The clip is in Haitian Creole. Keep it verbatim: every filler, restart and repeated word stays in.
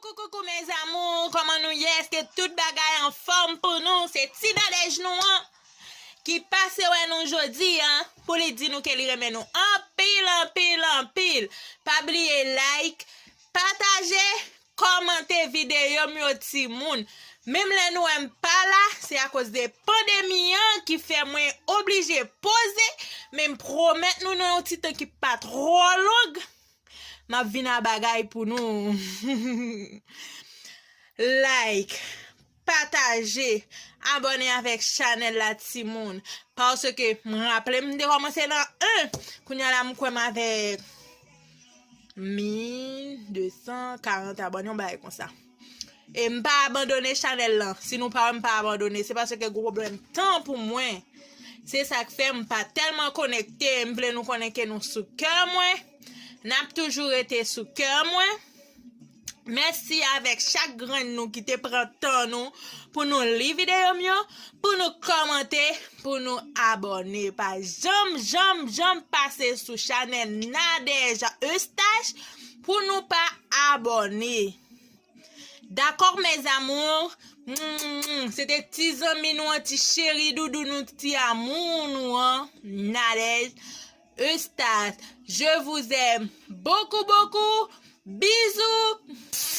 Coucou, coucou mes amours, kòman nou ye? Èske tout bagay anfòm pou nou? Se ti Nadèj nou an ki pase wè nou jodi an pou li di nou ke li renmen nou anpil, anpil, anpil. Pa bliye like, pataje, kòmante videyo m yo timoun. Menm lè nou wè m pa la, se akoz de pandemi an ki fè mwen oblije poze, men m pwomèt nou nan yon ti tan ki pa twò long, m ap vin a bagay pou nou. Like, pataje, abòne avèk chanèl la timoun. Paske m raple m te kòmanse nan en, kounye a la m kwè m avèk mil de san karant abòne, yon bagay konsa. E m pa abandone chanèl lan. Si nou pa wè m pa abandone, se paske gen pwoblèm tan pou mwen. Se sa k fè m pa tèlman konekte. M vle nou konnen ke nou sou kè mwen. N ap toujou rete sou kè mwen. Mèsi avèk chak grenn nou ki te pran tan nou pou nou li videyo m yo, pou nou kòmante, pou nou abòne. Pa janm, janm, janm pase sou chanèl Nadège Eustache pou nou pa abòne. Dakò, mes amours? Mm, se te ti zanmi nou an, ti cheri doudou nou, ti amou nou an, Nadège Eustache. Je vous aime beaucoup, beaucoup. Bisous.